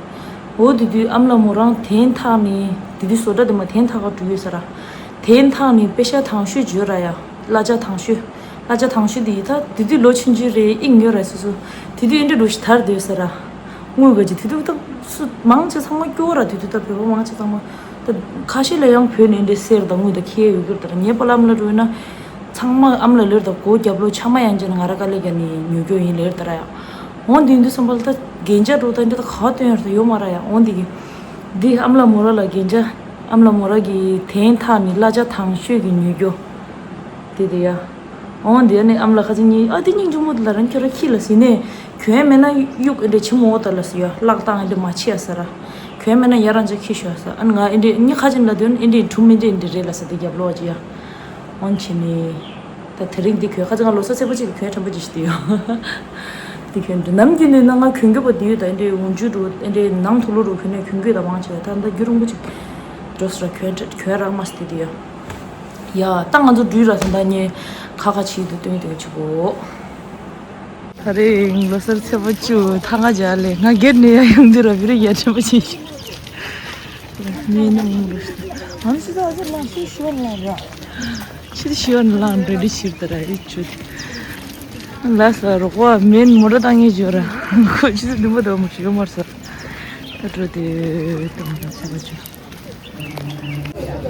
འོ་དེ་དུས་ཨ་མ་ལགས་མོ་རང་དེན་ཐག་ནས་དེ་དུས་བཟོ་གྲྭ་དེ་མ་དེན་ཐག་ག་འགྲོ་ཡོད་ས་ར། དེན་ཐག་ནས་པེ་ཤ་དང་ཤོས་བརྗོད་ར་ཡ། གླ་ཆ་དང་ཤོས། གླ་ཆ་དང་ཤོས་དེ་ཡིན་ད་དེ་དུས་ལོ་ཆུང་ཆུང་རེད་ཨིན་ཡོད་ར་སོ་སོ། དེ་དུས་ཨེ་འདྲ་འགྲོ་ཞིག་དར་དེ་ཡོད་ས་ར། དངུལ་ག་ཅིག་དེ་དུས་ད་སུ་མང་ཆེ་ཚང་མ་སྐྱོ་ར་དེ་དུས་ད་བོད་པ་མང་ཆེ་ཚང་མ། ད་ཁ་ཤས་ལ་ཡང་བོད་ནས་འདྲེ་གསེར་དང་དངུལ་དང་ཁེ་ཡོད་རྒྱུར་དང་ངའི་པ་ལམ་ལ་འགྲོ་ཡོད་ན། ཚང་མ་ཨམ་ལ་ལེར་དང་སྒོ་རྒྱབ་ལོ་ཆ་མ་ཡང་ཅན་ང་ར་དཀའ་ལས་ཀྱ་ནི་ཉོ་རྒྱུ་ཡིན་ལེར་ད་ར་ཡ། འོང་དེ་འདི་སོང་པ་ལ་ད་རྒན་ཅག་འགྲོ་ད་འདི་ད་ག་བ་སྟོན་ཡོད་ད་ཡོད་མ་ར་ཡ་འོང་དེ་གི། འདི་ཨམ་ལ་མོ་ར་ལ་རྒན་ཅག་ཨམ་ལ་མོ་ར་གི་དེན་ཐག་ནི་གླ་ཆ་དང་ཤོས་ཀྱི་ཉོ་རྒྱུ། དེ་དེ་ཡ། འོང་དེ་ནི་ཨམ་ལ་ཁ་ཅིག་ཉིད་ཨ་དེ་སྙིང་རྗེ་མོ་དེ་ལ་རང་ཁྱོད་ར་ཁྱི་ལ་ཟིན་ནས། གྱོན་མེད་ན་གཡུག་ཨེ་འདྲ་ཆི་མོ་ད་ལ་ཟེར་ཡ་བརླག་བཏང་ཨེ་འདྲ་མ་ཆི་ཡ་ཟེར་ར། གྱོན་མེད་ན་ཡ་རང་ཅག་ཁྱི་ཤོ་ཟེར་ཨ་ང་ཨེ་འདྲ་ཉི་ཁ་ཅིག་ལ་དོན་ཨེ་འདྲ་གྲུམ་ཨེ་འདྲ་ཨེ་འདྲ་རེད་ལ་ཟེར་དེ་རྒྱབ་ལོག་ཅི་ཡ། འོན་ཆི་ནི། ད་དེ་རིང་འདི་གྱོན་ཁ་ཅིག་ང་ལོ་གསར་ཚེས་པ་གཅིག་གྱོན་ཁྲམ་པ་ཅིག་ཞིག་དེ་ཡོད། འདི་གྱོན་འདི་ནམ་རྒྱུན་ནས་ན་ང་གྱོན་གྱི་པ་དེ་ཡོད་ད་ཨེ་འདྲ་འོང་ཇུ་འགྲོ་ཨེ་འདྲ་ནང་དུ་ལོ་རུ་གྱོན་ནས་གྱོན་གྱི་ད་མང་ཆེ་བ་ད་ད་རྒྱུ་རུང་པོ་ཅིག་འགྲོ་ས་ར་གྱོན་གྱོན་རག་མ་སི་དེ་དེ་ཡོད། ཡ་ད་ང་ཚོ་འགྲུལ་ར་ད་ད་ཉེ་ཁ་ཁ་ཆེ་དུ་སྟོན་དེ་ཆུ་བོ། ད་རེས་ལོ་གསར་ཚེས་པ་བཅུ་ཐ་ང་ཇ་ལེ་ང་སྒེར་ནས་ཡ་ཡོང་དུས་ར་བི་རི་ཡ་ཁྲི་པ་ཆེ་ཤི། མི་ནི་མི་རུ་ཤི། ཨམ་སི་ད་ཨ་ལ་ཤི་ཤི་བ་ལ་ར། ཤི་ཤི་བ་ལ་འདྲ་འདྲ་ཤི་ད་ར་ཨི་ཆུ། ལ་ས་རོགས་བ་མེན་མོ་ར་བཏང་ངེས་བརྗོད་ར། ཁོ་ཆུ་ཚོད་བདུན་པ་དོ་མོ་ཤི་ཡོད་མར་ས། ད་འགྲོ་དེ་དུང་ཚེས་པ་བཅུ།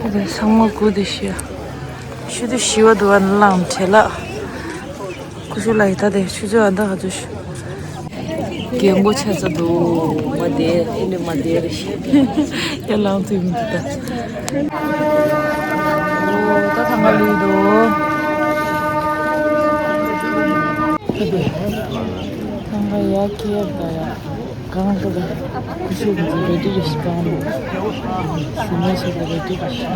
ད་དེ་ཚང་མ་སྒུག་དེ་ཤི་ཡ། ཆུ་དེ་ཤི་བ་དུ་བ་ལངས་བྲེལ་ལ། ཁུ་ཤུ་ལ་ཡི་ད་དེ་ཆུ་ཚོད་ཨ་ད་ག་ཚོད་ཤི། རྒན་མགོ་ཆགས་ཚར་འདུག་མ་བསྡད་ཨེ་འདྲ་མ་བསྡད་རེ་ཤི། ཡ་ལངས་ཚུལ་མི་འདུག་ད། ཨོ་ད་ཐང་ག་ལུས་འདུག་ད་དེ་ཐང་ག་ཡ་ཁྱེར་ད་ཡ། གང་ལྟར་ཁུ་ཤུ་གི་རེ་ཌི་རེ་ཞིག་གང་ལ་ཞུ་མ་ཞིག་གི་རེ་ཌི་རེ་ཞིག་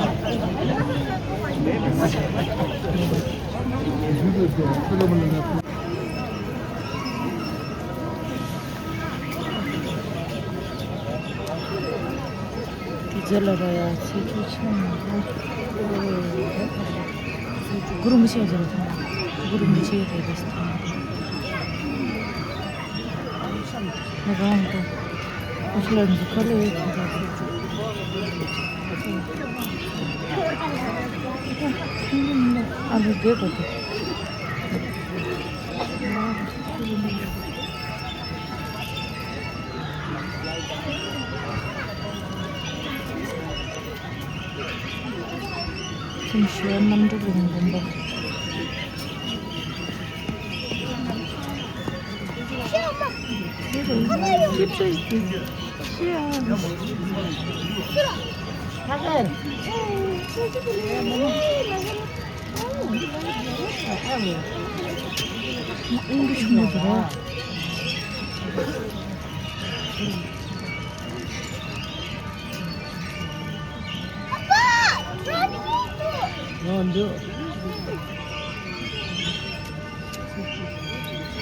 རྗེས་ལ་ར་ཡ་ཚེ་ཁྲུ་ཆེན་མོ་གུ་རུ་མི་ཆེ་རྗེས་ལ་ཐོན་གུ་རུ་མི་ཆེ་རེ་རེ་ཐོན། ང་རང་དང་ཨོ་ཤི་ལ་འདི་ཁ་ལས་ཁྱེད་དང་ཨ་ལུ་བསྡད་པ་དང་ཁྱིམ་ཞི་བ་རྣམ་གྲོལ་གླིང་དགོན་པ།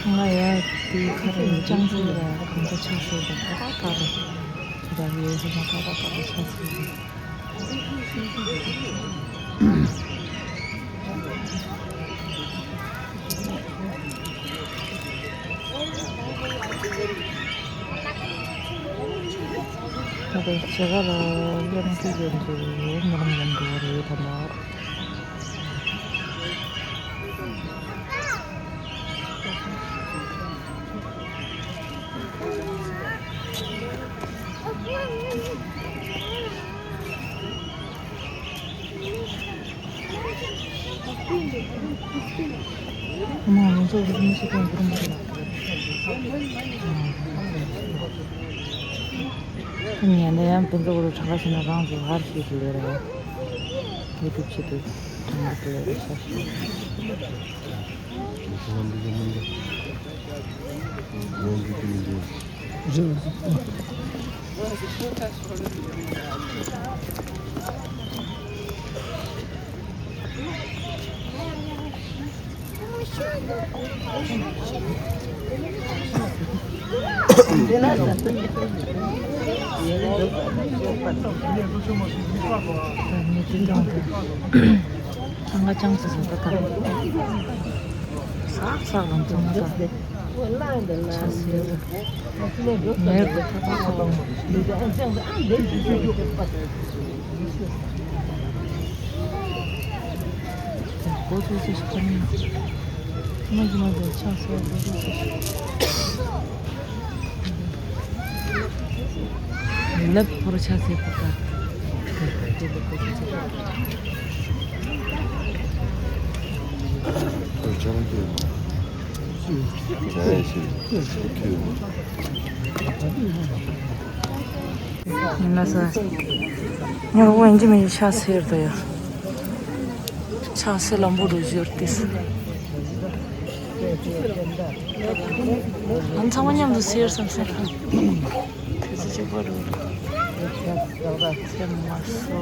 ང་ཡ་དེ་ཁ་རེ་ཅང་ཚེ་ལ་གང་ལྟར་ཆགས་སྲོལ་དང་ཏག་ཏག་རེད། དེ་དག་ཡོད་ཟེར་ན་ཏག་ཏག་ཏག་ཏག་ཆགས་སྲོལ་རེད། ད་ལྟ་བྱེད་ག་ལ་གླེང་སྟེགས་ཡོད་འདུག་མི་རང་ཡོད་འགྲོ་བ་རེད་ད་ལྟ། ཉན་ན་ཡང་ཕན་ཚུན་གུ་རུ་གྲངས་ཀ་ཤེས་ན་རང་ཚོ་ཧར་ཤེས་ཀྱི་ལས་རེད། ཡུ་ཊུབ་ཆེད་དུ་གྲངས་ཀ་ལས་རེད་ཤ་ཤེས། ཐང་ག་ཅང་ཙེ་ཟེར་ད་ད། སག་སག་ལམ་ཐང་ག་ད། ཆ་སེ་ར། མེར་ག་ཐ་ཐ་སོ་ལོ། གོ་ཚོད་ཚོད་ཞིག་ཁ་ནི། མ་གི་མ་གི་ཆ་སེ་ར་གོ་ཚོད་ཚོད་ཞིག་ཁ་ནི། མི་ལབ་ཁོ་ར་ཆ་སེ་ཁོ་ད། ཡིན་ན་ས། ཉོ་བོ་ཨེན་ཇི་མི་ཆ་སེར་དོ་ཡ། ཆ་སེ་ལམ་བུ་རུ་ཞོར་ཏིས། ང་ཚང་མ་མཉམ་དུ་སེར་སམ་སེར། དེ་ཚོ་གཅིག་པ་རུ། སེར་མ་སོ།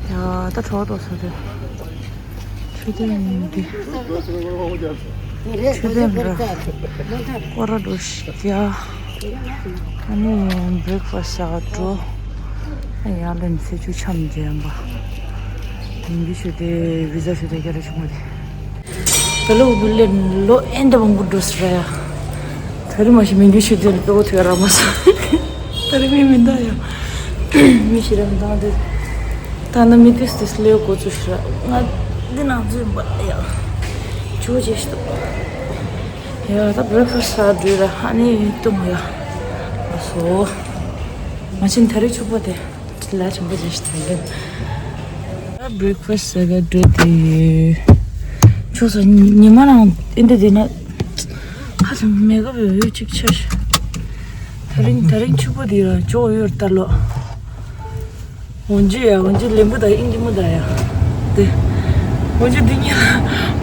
ཡ་ད་གྲོགས་ཏོ་ས་དེ། མཆོད་རྟེན་འདི། མཆོད་རྟེན་ར། སྐོར་ར་འགྲོ་ཤག་ཨ་ནི་བྷི་རེག་ཕ་སི་ཟ་ག་འགྲོ། ཨ་ཡར་ལེན་ཚེ་ཆུ་འཆམ་མཇལ་པ། མི་འདི་ཤོད་དེ་བི་ཟ་ཤོད་དེ་རྒྱ་ར་བྱུང་བ་དེ། ད་ལོ་བུ་ལེ་ལོ་ཨེ་འདྲ་མང་པོ་འགྲོ་སི་ར་ཡ། ད་རེས་མ་གཞི་མི་འདི་ཤོད་དེ་ལོ་ཐོས་ར་མ་སོང་། ད་རེས་མི་མི་འདའ་ཡ། མི་ཤི་ར་མི་འདའ་འདི། ད་ནི་མི་ཏིས་ཏིས་ལེའུ་འགོ་ཚུགས་ཤི་ར། ང་འདི་ནང་འཛུལ་འབའ་ཡ། ཇོ་ཇེ་ཤི་ཏོ། ཡ་ད་བྷི་རེག་ཕ་སི་ཟ་འགྲོ་ར་ཧ་ནི་ཏུ་མོ་ཡ། ཨ་སོ། མ་ཕྱིན་ད་རེས་ཕྱུག་པོ་དེ། ལ་ཆེན་པོ་ཅིག་ཞིག་དང་ལྡན། བྷི་རེག་ཕ་སི་ཟ་ག་འགྲོ་དེ་ཡོད། ཆོག་ས་ཉི་མ་རང་ཨེ་འདྲ་དེ་ན། ཧ་ཅང་མེད་ག་བའི་འོད་ཅིག་ཆེ་ཤོས། ད་རིང་ད་རིང་ཕྱུག་པོ་དེ་ར་ཅོག་ཡོད་ལྟ་ལོ། འོན་ཅི་ཡ་འོན་ཅི་ལེམ་བུ་དང་ཨིན་ཇི་མུ་དང་ཡ། དེ། འོན་ཅི་འདི་གཉིས་ལ་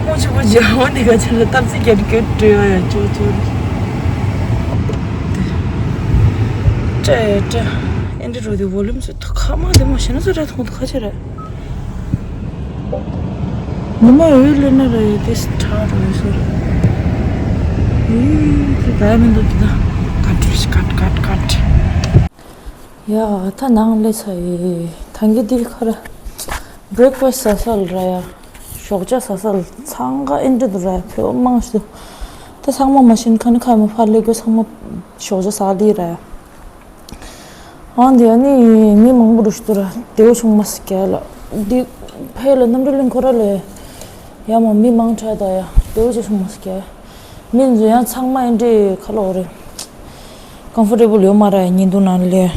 ཧོང་ཆེན་པོ་ཇི་ཧོང་ནི་ག་ཆེ་ལ་སྟབས་ཚིག་རྒྱ་གི་བྲོས་ཡ་ཡ་ཅོག་ཅོག་རེད། དེ། སྤྲད་ཡ་སྤྲད། ཨེ་འདྲ་འགྲོ་དེ་བོ་ལུམ་ཚོ་ཐོག་ཁ་མ་དེ་མ་ཤེས་ན་ཚོ་ར་ཐོང་ཐོག་ཁ་ཆེ་ར། ཉི་མ་འོད་ལེན་ན་ར་ཡོད་དེ་ཁྲ་ར་ཡོད་སོ་ར། ཨེ་དེ་ད་མི་འདུག་དེ་ད། ཀ་ཀྲིས་ཀ་ཀ་ཀ། ཡ་ད་ནང་སླེབས་ཚར་ཡི། ཐང་གི་དེ་ཁ་ར། བྷི་རེག་ཕ་སི་ཟ་ས་ལ་ར་ཡ། ཞོགས་ཇ་ཟ་ས་ལ་འཚང་ཁ་ཨེ་འདྲ་འདུག་ར་ཡ་ཕེ་བ་མང་ཞིག་འདུག་ད་ཚང་མ་མ་ཤེས་ཁ་ནི་ཁ་མ་ཕར་སླེབས་དགོས་ཚང་མ་ཞོགས་ཇ་ཟ་ལི་ར་ཡ། ཨང་དེ་ཨ་ནི་མི་མང་པོ་རུ་ཞིག་འདུག་ར་བདེ་བོ་བྱུང་མ་སི་ག་ལ། འདི་ཕེ་ལ་གནམ་གྲུ་གླིང་ཁོ་ར་ལས་ཡ་མ་མི་མང་དྲགས་ད་ཡ་བདེ་བོ་ཅིག་བྱུང་མ་སི་ག་མི་འཛུལ་ཡང་ཚང་མ་ཨེ་འདྲའི་ཁ་ལོ་རེད། ཀམ་ཕོར་ཊེ་བལ་ཡོད་མ་རེད་ཡ་བརྙན་ཐུང་ནང་ལས།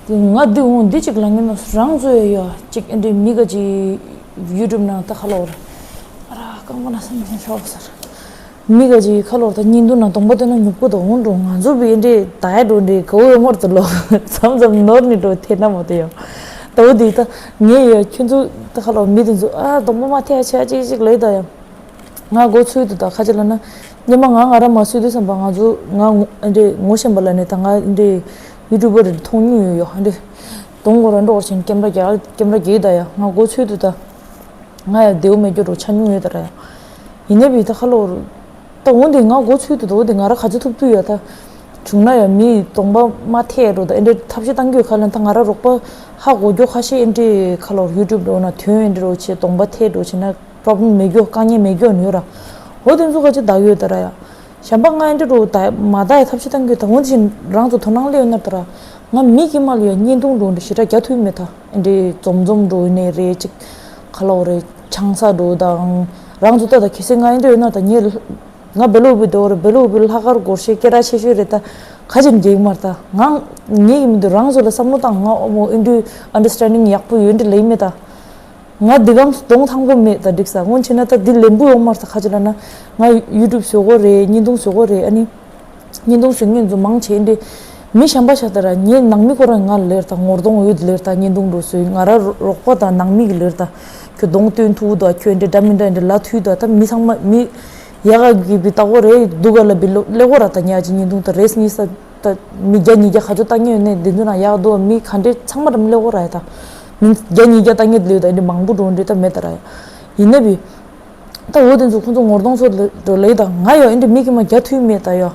ང་འདི་འོང་འདི་གཅིག་ལ་ངན་ནོ་རང་ཚོ་ཡོད་ཡ་གཅིག་ཨེ་འདྲའི་མི་ག་ཅིག་ཡུ་ཊུབ་ནང་ལྟ་ཁ་ལོ་རེད། ཨ་ར་རྐང་པ་ན་སེམས་ཤོག་ཟེར། མི་ག་ཅིག་ཁ་ལོ་ད་བརྙན་ཐུང་ནང་གདོང་པ་སྟོན་ན་ཉོབ་ཀོ་དང་འོང་འགྲོ་ང་ཚོ་བི་འདྲེ་ད་ཡ་འགྲོ་འདྲེ་ག་བོ་ཡོད་མོར་དུ་ལོ་མཚམས་མཚམས་ནོར་ནི་འགྲོ་ཐེ་ན་མོ་དེ་ཡོ། ད་བོ་དེ་ད་ངས་ཡ་ཁྱོད་ཚོ་ད་ཁ་ལོ་མི་དེ་ཚོ་ཨ་གདོང་པ་མ་ཐེ་ཡ་ཆེ་ཡ་ཅིག་ཅིག་ལོས་ད་ཡ། ང་གོ་ཚོད་དུ་ད་ཁ་ཅིག་ལ་ན་ཉི་མ་ང་ང་ར་མ་ཚོད་དུ་བསམ་པ་ང་ཚོ་ང་ངོ་འདྲེ་ངོ་ཤེས་པ་ལ་ནི་ད་ང་འདྲེ་ཡུ་ཊུབ་པར་མཐོང་མྱོང་ཡོད་ཡོ་ཧ་འདྲེ་གདོང་གོ་ར་འགྲོ་བར་ཕྱིན་ཀེམ་ར་རྒྱག་ཀེམ་ར་རྒྱག་ད་ཡ་ང་གོ་ཚོད་དུ་ད། ང་ཡང་བདེ་བོ་མེད་རྒྱུ་རོ་ཆ་མྱོང་ཡོད་ད་ར་ཡ། ཡིན་ནའི་བི་ད་ཁ་ལོ་རུ། ད་འོ་འདི་ང་མགོ་ཚོས་དུ་འོ་འདི་ང་ར་ག་ཚོད་ཐུབ་ཐུབ་ཡོད་ད། བྱུང་ན་ཡང་མི་གདོང་པ་མ་ཐེ་རོ་ད་ཨེ་འདྲའི་ཐབས་ཤེས་བཏང་རྒྱུ་ཁ་ལན་ད་ང་ར་རོགས་པ་ཧ་གོ་རྒྱུ་ཁ་ཤས་ཨེ་འདྲའི་ཁ་ལོ་རུ་ཡུ་ཊུབ་འགྲོ་ན་དོན་ཨེ་འདྲ་རོ་བྱེད་གདོང་པ་ཐེ་འགྲོ་བྱེད་ན་པྲོབ་ལེམ་མེད་རྒྱུ་དཀའ་ངལ་མེད་རྒྱུ་ནི་ཡོད་ར། འོ་དེ་ཚོ་ག་ཅི་བདག་ཡོད་ད་ར་ཡ། གཞན་པ་ང་ཨེ་འདྲ་རུ་ད་མ་ད་ཡ་ཐབས་ཤེས་བཏང་རྒྱུ་ད་འོ་འདི་བཞིན་རང་ཚོ་དོ་སྣང་སླེབས་ཡོད་ན་ད་ར། ང་མི་གི་མ་ལ་ཡ་བརྙན་ཐུང་འགྲོ་འདྲ་ཞེ་དྲག་རྒྱ་ཐུབ་མེད་ད། ཨེ་འདྲའི་འཛོམས་འཛོམས་འགྲོ་ཡིན་ནའི་རེད་ཅིག་ཁ་ལོ་རེད་ཆང་ས་འགྲོ་དང་རང་ཚོ་ལྟ་ད་གལ་སྲིད་ང་ཨེ་འདྲ་ཡོད་ན་ད་ངས་ང་བེ་ལོ་བི་དོ་རེད་བེ་ལོ་བི་ལྷག་དཀར་སྒོར་གཞས་སྐད་གྲགས་ཆེ་ཤོས་རེད་ད་ཁ་ཅིག་འགྱེལ་མར་ད་ང་ངེད་ཀྱི་མི་འདུག་རང་ཚོ་ལ་བསམ་བློ་བཏང་ང་ཨོ་མོ་ཨེ་འདྲའི་ཨན་ཌར་སི་ཊེན་ཌིང་ཡག་པོ་ཡོད་འདྲ་ལེ་མེད་ད། ང་འདི་གམ་གདོང་ཐང་པོ་མེད་ད་འགྲིག་ས། སྔོན་ཆེ་ན་ད་འདི་ལེན་པོ་ཡོང་མར་ད་ཁ་ཅིག་ལ་ན་ང་ཡུ་ཊུབ་བཟོ་གོ་རེད། བརྙན་ཐུང་བཟོ་གོ་རེད། ཨ་ནི་བརྙན་ཐུང་བཟོ་མཁན་ཚོ་མང་ཆེ་འདི་མི་གཞན་པ་ཤ་ད་ར་ངའི་ནང་མི་ཁོ་རང་ང་ལེར་ད་ངོ་གདོང་ཡོད་ལེར་ད་བརྙན་ཐུང་འགྲོ་སོས་ང་ར་རོགས་པ་དང་ནང་མི་གི་ལེར་ད་ཁྱོད་གདོང་སྟོན་ཐུག་ད་ཁྱོད་འདི་འདྲ་མི་འདྲ་འདི་ལ་ཐུག་ད་ད་མི་ཚང་མ་མི་ཡག་ག་གི་བི་ལྟ་གོ་རེད་འདུག་ག་ལ་བི་ལོ་ལེ་གོ་ར་ད་ཉག་ཅིག་བརྙན་ཐུང་ད་རེས་གཉིས་ས། ད་མི་བརྒྱ་ཉིས་བརྒྱ་ག་ཚོད་བཏང་ངེས་ཡོད་ནས་འདི་ཚོ་ནང་ཡག་འདུག་མི་ག་འདྲས་ཚང་མ་འགྲམ་སླེབས་གོ་ར་ཡ། ད་མི་བརྒྱ་ཉིས་བརྒྱ་བཏང་ངེས་ལོས་ད་འདི་མང་པོ་འགྲོ་འདྲི་ད་མེད་ད་ར་ཡ། ཡིན་ན་བི། ད་འོ་དེ་ཚོ་ཁོང་ཚོ་ངོ་གདོང་ཚོ་འགྲོ་ལེ་ད་ང་ཡོ་འདི་མི་གི་མ་རྒྱ་ཐུས་མེད་ད་ཡོ།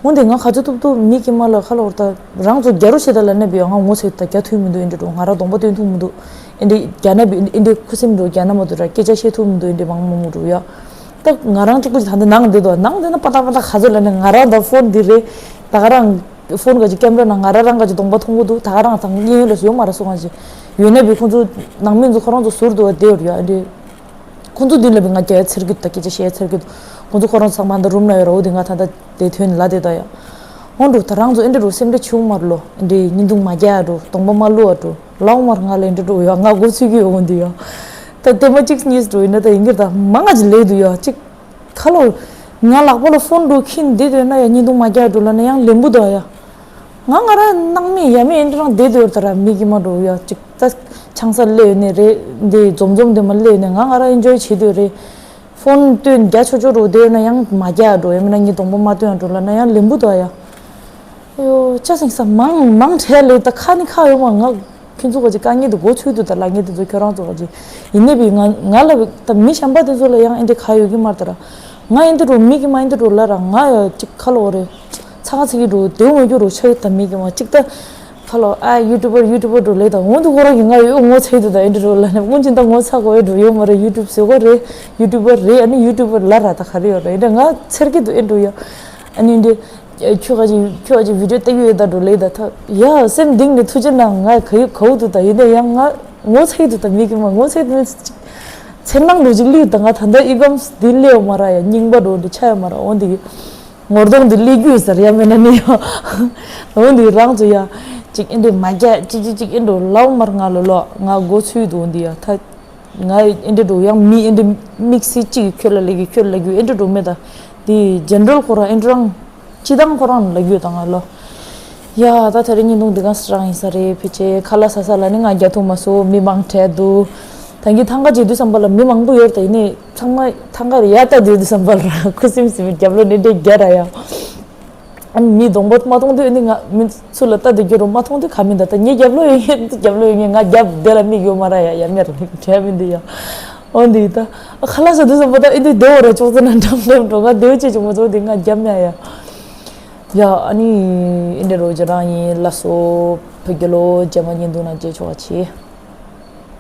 འོ་འདི་ང་ག་ཚོད་ཐུབ་ཐུབ་མི་གི་མ་ལ་ཁ་ལོར་ད་རང་ཚོ་རྒྱ་རུ་བྱེད་ད་ལ་ནས་བི་ཡོ་ང་ངོ་ཚོད་ད་རྒྱ་ཐུས་མི་འདུག་འདི་འགྲོ་ང་ར་གདོང་པ་སྟོན་ཐུབ་མི་འདུག་འདི་རྒྱ་ན་བི་འདི་ཁུ་སིམ་འགྲོ་རྒྱ་ན་མ་འདུག་ར་སྐད་ཆ་བཤད་ཐུབ་མི་འདུག་འདི་མང་མང་མོ་འགྲོ་ཡ། ད་ང་རང་གཅིག་པུ་ད་འདི་ནང་འདི་དོ་ནང་འདི་ན་པ་ཏག་པ་ཏག་ག་ཚོད་ལ་ནི་ང་རང་ད་ཕོན་འདི་རེད། ད་ག་རང་ཕོན་ག་ཅིག་ཀེམ་ར་ནང་ང་རང་རང་ག་ཅིག་གདོང་པ་མཐོང་གི་འདུག་ད་ག་རང་ད་གཡས་གཡོན་ལ་ཡོད་མ་ར་སོང་ག་ཅིག་ཡོད་ན་བི་ཁོང་ཚོ་ནང་མི་ཚོ་ཁོ་རང་ཚོ་ཟུར་དུ་བ་བསྡད་ཡོད་ཡ་འདི། ཁོང་ཚོ་འདི་ལ་བི་ང་རྒྱ་ཡ་ཚེར་གི་ད་སྐད་ཆ་བཤད་ཚེར་གི་འདུག་ཁོང་ཚོ་ཁོ་རང་ཚོ་ཚང་མ་ད་རུམ་ན་ཡོད་ར་འོ་འདི་ང་ད་ད་དེ་ཐོན་ལ་དེ་ད་ཡ། འོན་འགྲོ་ད་རང་ཚོ་ཨེ་འདྲ་རུ་སེམས་ཁྲལ་ཆུང་མར་ལོ་ཨེ་འདྲའི་བརྙན་ཐུང་མ་རྒྱག་འགྲོ་གདོང་པ་མ་བླུ་བ་འགྲོ། ལའོ་མར་ང་ལ་འདྲ་འགྲོ་ཡ་ང་མགོ་ཚོས་ཀྱི་ཡོང་འདི་ཡ། ད་ལྟད་མ་གཅིག་གཉིས་འགྲོ་ཡིན་ན་ད་ཡིན་གྱི་ད་མང་ང་ཅིག་ལས་འདུག་ཡ་གཅིག་ཁ་ལོ། ང་ལག་པ་ལ་ཕོན་འགྲོ་ཁྱིན་འདི་འདོད་ན་ཡ་བརྙན་ཐུང་མ་རྒྱག་འགྲོ་ལ་ན་ཡང་ལེན་བུ་འདུག་ཡ། ང་ང་ར་སྣང་མེད་ཡ་མེད་འདི་རང་བསྡད་འདོད་ད་ར་མི་གི་མ་འགྲོ་ཡ་གཅིག་ད་ཆང་ས་ལས་ཡོད་ནས་རེད་འདི་འཛོམས་འཛོམས་འདི་མ་ལས་ཡོད་ནས་ང་ང་ར་ཨེན་ཇོའི་བྱེད་འདོད་རེད། ཕོན་སྟོན་རྒྱ་ཆོ་ཆོ་རུ་བསྡད་ན་ཡང་མ་རྒྱག་འགྲོ་ཡ་མིན་ན་ངའི་གདོང་པ་མ་སྟོན་འགྲོ་ལ་ན་ཡང་ལེན་བུ་དོ་ཡ། ཨ་ཡོ་ཅ་སེང་ས་མང་མང་བྲལ་ལེ་ད་ཁ་ནི་ཁ་ཡོད་མ་ང་ཁྱོད་ཚོ་ག་ཅིག་དཀའ་ངལ་དུ་མགོ་ཚོས་དུ་ད་ལ་ངེད་དེ་ཚོ་ཁྱོད་རང་ཚོ་ག་ཅིག་ཡིན་ནི་བི་ང་ང་ལ་ད་མི་གཞན་པ་དེ་ཚོ་ལ་ཡང་ཨེ་འདྲ་ཁ་ཡོད་གི་མ་ད་ར་ང་ཨེ་འདྲ་རུ་མི་གི་མ་ཨེ་འདྲ་རུ་ལ་ར་ང་ཡ་ཅིག་ཁ་ལོ་རེ་ཚ་ཁ་ཚིག་གི་རུ་དེ་འོ་རྒྱུ་རུ་ཆ་ཡི་ད་མི་གི་མ་ཅིག་ད། ཁ་ལོ་ཨ་ཡུ་ཊུ་བར་ཡུ་ཊུ་བར་འགྲོ་ལེ་དང་འོན་ཏུ་ཁོ་རང་གི་ང་ཡོད་ངོ་ཚ་ཡི་དུ་དང་ཨེ་འདྲ་རོ་ལ་ནི་སྔོན་ཅི་ད་ངོ་ཚ་གོ་ཨེ་འགྲོ་ཡོད་མ་རེད། ཡུ་ཊུབ་བཟོ་གོ་རེད། ཡུ་ཊུ་བར་རེད། ཨ་ནི་ཡུ་ཊུ་བར་ལ་ར་ད་ག་རེ་ཡོད་རེད་ཨེ་འདྲ་ང་ཚེར་གི་དུ་ཨེ་འགྲོ་ཡ། ཨ་ནི་འདི་ཁྱོད་ག་ཅིག་ཁྱོད་ག་ཅིག་བི་ཌིའོ་ལྟ་གི་ཡོད་ད་འགྲོ་ལེ་ད་ཐ་ཡ་སེམས་གཏིང་ནས་ཐུགས་རྗེ་གནང་ང་ག་ཡི་གའུ་དུ་ད་ཡིན་ན་ཡང་ང་ངོ་ཚ་ཡི་དུ་ད་མི་གི་མ་ངོ་ཚ་ཡི་དུ་ཚེར་སྣང་འགྲོ་ཅིག་ལི་ད་ང་ད་ད་ཨི་གམ་འདི་ལེའོ་མ་ར་ཡ་རྙིང་པ་འགྲོ་འདི་ཆ་ཡ་མ་ར་འོ་འདི་གི་ངོ་གདོང་འདི་ལས་རྒྱུ་ཟེར་ཡ་མེད་ན་ནི་ཡ། འོ་འདི་རང་ཚོ་ཡ། ཅིག་ཨེ་འདྲ་མ་རྒྱག་ཅིག་ཅིག་ཅིག་ཨེ་འགྲོ་ལའོ་མར་ང་ལོ་ལོ་ང་མགོ་ཚོས་འདུག་འདི་ཡ་ཐ། ང་ཨེ་འདྲ་འགྲོ་ཡང་མི་ཨེ་འདྲ་དམིགས་བསལ་ཅིག་ཁྱོད་ལ་ལས་རྒྱུ་ཁྱོད་ལ་རྒྱུ་ཨེ་འདྲ་འགྲོ་མེད་ད། འདི་ཇེན་རལ་ཁོ་རང་ཨེ་འདྲ་རང་སྤྱི་བཏང་ཁོ་རང་ལ་རྒྱུ་ད་ང་ལོ། ཡ་ད་ད་རེ་ཉིན་དུང་འདི་ག་སྲང་ཡིན་ས་རེད་ཕི་ཆེ་ཁ་ལ་ས་ས་ལ་ནི་ང་རྒྱ་ཐུག་མ་སོ་མི་མང་བྲལ་འདུག་ད་གི་ཐང་ག་བྱེད་དུས་བསམ་པ་ལ་མི་མང་པོ་ཡོད་ད་ཡིན་ནི། ཚང་མ་ཐང་གར་ཡ་ལྟ་དུས་དུས་བསམ་པར་ཁུ་སིམ་སིམ་རྒྱབ་ལོ་ནི་འདྲེ་རྒྱ་ར་ཡ། ཨ་ནི་མི་གདོང་པོ་མ་མཐོང་དུས་ནི་ང་མི་ཚུར་ལ་ལྟ་དུས་རྒྱུ་རུ་མ་མཐོང་དུས་ག་མི་འདའ་ད་ངའི་རྒྱབ་ལོ་ཡོད་ངེས་འདི་རྒྱབ་ལོ་ཡོད་ངེས་ང་རྒྱབ་དེ་ལ་མིག་ཡོད་མ་ར་ཡ་ཡ་མེར་བྲལ་མི་འདི་ཡ། འོ་འདི་ད་ཁ་ལག་ཟ་དུས་བསམ་པ་ད་ཨེ་འདི་བདེ་བོ་ར་ཅོག་ཙེ་ན་འགྲམ་འགྲམ་འགྲོ་ང་བདེ་བོ་ཅི་ཅུང་མ་ཚོགས་འདི་ང་རྒྱབ་མེད་ཡ། ཡ་ཨ་ནི་ཨེ་འདྲེ་རོ་ཇ་རང་ཡིན་ལ་སོ་བོད་རྒྱལ་ལོ་རྗེས་མ་ཉིན་དུ་ན་རྗེས་ཆོག་ཆེ།